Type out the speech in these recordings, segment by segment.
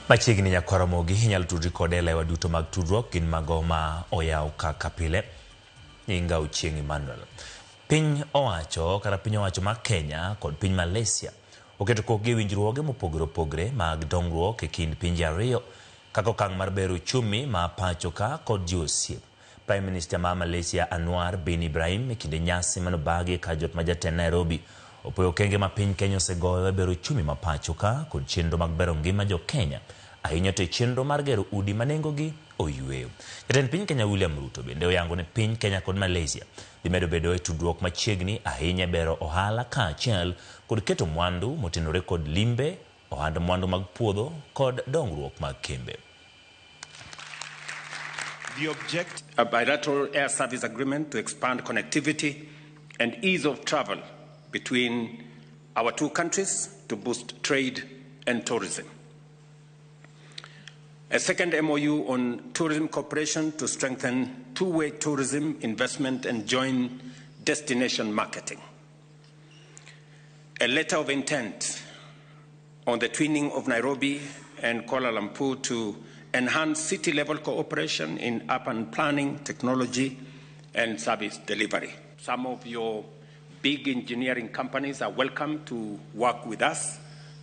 Machiegni nyakwar Ramogi, inyalo tudri kode e lewa duto mag tudruok gin mago ma oyaw kaka pile. Nyinga Ochieng' Emmanuel. Piny owacho kata piny owacho mar Kenya kod piny Malaysia oketo kokgi e winjruoge mopogore opogore mag dongruok e kind pinje ariyo kaka okang' mar bero uchumi ma pacho ka kod jiwo osiep. Prime Minister ma Malaysia Anwar bin Ibrahim e kinde nyasi manobagi e kar jot ma jatend Nairobi opuoyo okenge ma piny Kenya osegoyo e bero uchumi ma pacho ka kod chenro mag bero ngima jo Kenya ahinya to e chenro mar gero udi ma nengogi oyweyo. Jatend piny Kenya William Ruto bende oyango ni piny Kenya kod Malaysia dhi medo bedo e tudruok machiegni ahinya e bero ohala kaachiel kod keto mwandu motenore kod limbe, ohand mwandu mag puodho kod dongruok mag kembe. The object, a bilateral air service agreement to expand connectivity and ease of travel between our two countries to boost trade and tourism. A second MOU on tourism cooperation to strengthen two-way tourism investment and joint destination marketing. A letter of intent on the twinning of Nairobi and Kuala Lumpur to enhance city-level cooperation in urban planning, technology, and service delivery. Some of your big engineering companies are welcome to work with us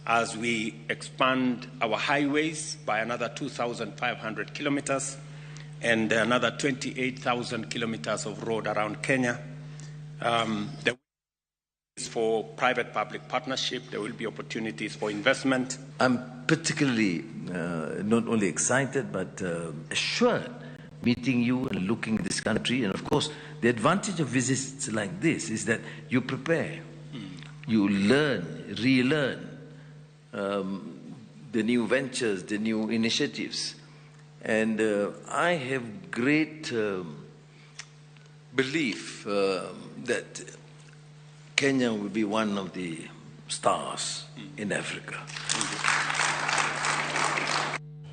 as we expand our highways by another 2,500 kilometers and another 28,000 kilometers of road around Kenya. There is for private-public partnership. There will be opportunities for investment. I'm particularly not only excited but assured meeting you and looking at this country. And of course, the advantage of visits like this is that you prepare, you learn, relearn the new ventures, the new initiatives. And I have great belief that Kenya will be one of the stars in Africa.